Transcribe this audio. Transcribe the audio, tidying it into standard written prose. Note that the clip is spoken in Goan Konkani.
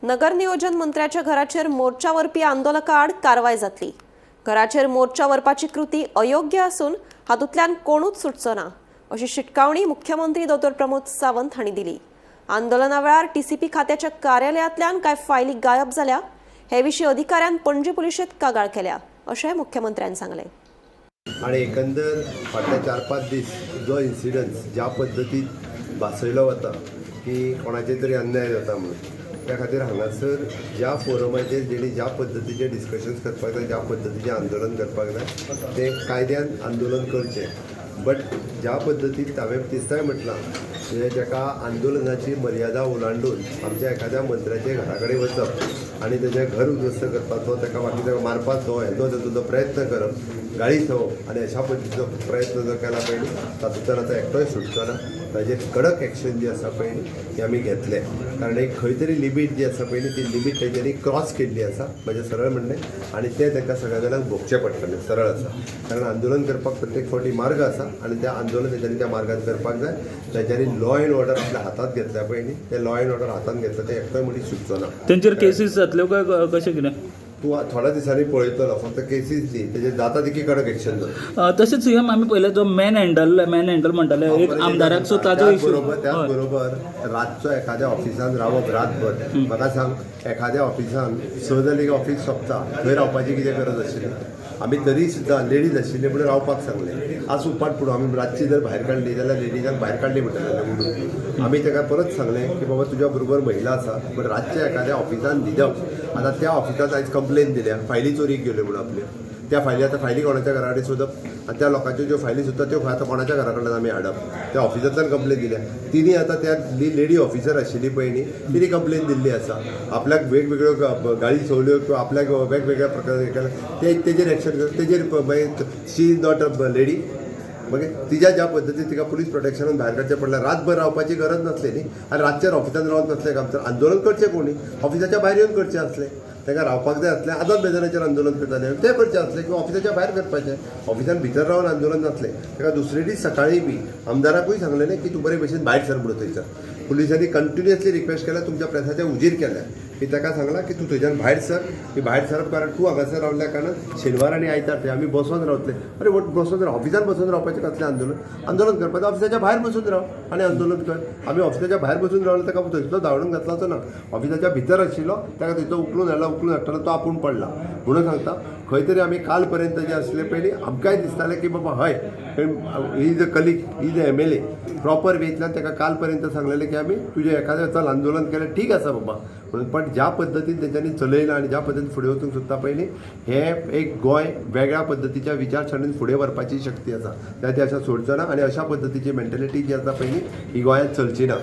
नगरनियोजन मंत्र्याच्या घराचेर मोर्चा व्हरपी आंदोलका आड कारवाय जातली. घराचेर मोर्चा व्हरपाची कृती अयोग्य आसून हातूंतल्यान कोणूच सुटचो ना, अशी शिटकावणी मुख्यमंत्री दोतोर प्रमोद सावंत हांणी दिली. आंदोलना वेळार टीसीपी खात्याच्या कार्यालयांतल्यान कांय फायली गायब जाल्या. हे विशीं अधिकाऱ्यान पणजी पुलिशेंत कागाळ केल्या, अशें मुख्यमंत्र्यान सांगलें. आणि एकंदर फाटले 4-5 दीस जो इन्सिडन्स ज्या पद्दतीन भासयलो वता की कोणाचेर तरी अन्याय जाता म्हणून, त्या खातीर हांगासर ज्या फोरमाचेर जेणी ज्या पद्दतीचें डिस्कशन्स करपाक जाय, ज्या पद्दतीचें आंदोलन करपाक जाय, तें कायद्यान आंदोलन करचें. बट ज्या पद्दतीन हांवें तिसराय म्हटलां, म्हणजे जाका आंदोलनाची मर्यादा ओलांडून आमच्या एखाद्या मंत्र्याच्या घरा कडेन वचप आनी तेजें घर उद्ध्वस्त करपाचो, ताका बाकी ताका मारपाचो, हेजो ताजो जो प्रयत्न करप, गाळी संवप आनी अशा पद्दतीचो प्रयत्न जर केला पळय न्ही, तातूंतल्यान आतां एकटोय सुटचो ना. ताजेर कडक एक्शन जी आसा पळय न्ही, ती आमी घेतले, कारण एक खंय तरी लिमीट जी आसा पळय न्ही, ती लिमीट तेंच्यांनी क्रॉस केल्ली आसा, म्हजें सरळ म्हणणें. आनी तें तांकां सगळ्या जाणांक भोगचें पडटलें, सरळ आसा. कारण आंदोलन करपाक प्रत्येक फावटी मार्ग आसा आनी तें आंदोलन तेंच्यांनी त्या मार्गान करपाक जाय. तेंच्यांनी लॉ एंड ऑर्डर आपल्या हातांत घेतल्या पळय न्ही, तें लॉ एंड ऑर्डर हातांत घेतलं, तें एकटोय मनीस सुटचो ना. तेंचेर केसीस जातल्यो काय कशें कितें? तूं थोड्या दिसांनी पळयतलो, फक्त केसीस न्ही, तेजेर जाता तितकी कडक एक्शन जाता. तशेंच सीएम, आमी पळयलें, जो मॅन हँडल म्हणटाले एक आमदाराक, सो ताजो त्याच इशू. बरोबर, त्याच बरोबर रातचो एखाद्या ऑफिसान रावप रातभर, म्हाका सांग, एखाद्या ऑफिसान 6 जाली की ऑफिस सोंपता, थंय रावपाची कितें गरज आशिल्ली? आमी तरी सुद्दां लेडीज आशिल्ले म्हणून रावपाक सांगलें. आज उपाट पुरो आमी रातची जर भायर काडली जाल्यार लेडीजांक भायर काडली म्हणटले म्हणून आमी ताका परत सांगलें की बाबा, तुज्या बरोबर महिला आसा, बट रातच्या एखाद्या ऑफिसान न्हिदप. आतां त्या ऑफिसांत आयज कंप्लेन दिल्या, फायली चोरीक गेल्यो म्हणून आपल्यो. त्या फायली आतां फायली कोणाच्या घरा कडेन सोदप आनी त्या लोकांच्यो ज्यो फायली सोदता, त्यो आतां कोणाच्या घरा कडल्यान आमी हाडप? त्या ऑफिसांतल्यान कंप्लेन दिल्या तिणी. आतां त्या जी लेडी ऑफिसर आशिल्ली पळय न्ही, तिणी कंप्लेन दिल्ली आसा, आपल्याक वेगवेगळ्यो गाळी संवल्यो किंवा आपल्याक वेगवेगळ्या प्रकारे केलें. ते तेजेर एक्शन, तेजेर मागीर she is not a lady. मागीर तिज्या ज्या पद्दतीन तिका पुलीस प्रोटेक्शनान भायर काडचें पडलें. रातभर रावपाची गरज नासली न्ही आनी रातचेर ऑफिसान रावन कसलें काम? तर आंदोलन करचें कोणी ऑफिसाच्या भायर येवन करचें आसलें. तांकां रावपाक जाय आसलें, आझाद मैदानाचेर आंदोलन करताले तें करचें आसलें किंवा ऑफिसाच्या भायर करपाचें. ऑफिसान भितर रावन आंदोलन नासलें. ताका दुसरे दीस सकाळी बी आमदाराकूय सांगलेलें की तूं बरे भशेन भायर सर म्हणून. थंयसर पुलिसांनी कंटिन्युअसली रिक्वेस्ट केल्या, तुमच्या प्रेसाच्या हुजीर केल्या की ताका सांगलां की तूं थंयच्यान भायर सर, की भायर सरप, कारण तूं हांगासर रावल्या कारणान शेनवार आनी आयतार थंय आमी बसोन रावतले. अरे, बसोन राव, ऑफिसान बसून रावपाचें कसलें आंदोलन? आंदोलन करपाचें ऑफिसाच्या भायर बसून राव आनी आंदोलन कर. आमी ऑफिसाच्या भायर बसून रावले, ताका थंयसलो धांवडून घातलाचो ना. ऑफिसाच्या भितर आशिल्लो ताका थंयचो उखलून हाडला. उखलून हाडटना तो आपूण पडला. म्हणून सांगता, खंय तरी आमी काल पर्यंत जे आसले पयलीं, आमकांय दिसतालें की बाबा हय, he is a colleague, is a MLA, proper वेंतल्यान ताका काल पर्यंत सांगलेलें की आमी तुजें एखादें चल आंदोलन केलें, ठीक आसा बाबा म्हणून. पण ज्या पद्दतीन तेंच्यांनी चलयलां आनी ज्या पद्दतीन फुडें वचूंक सोदता पयलीं, हें एक गोंय वेगळ्या पद्दतीच्या विचारसरणीन फुडें व्हरपाची शक्ती आसा, त्या ते अशें सोडचो ना आनी अशा पद्दतीची मेंटेलिटी जी आसा पयलीं, ही गोंयांत चलची ना.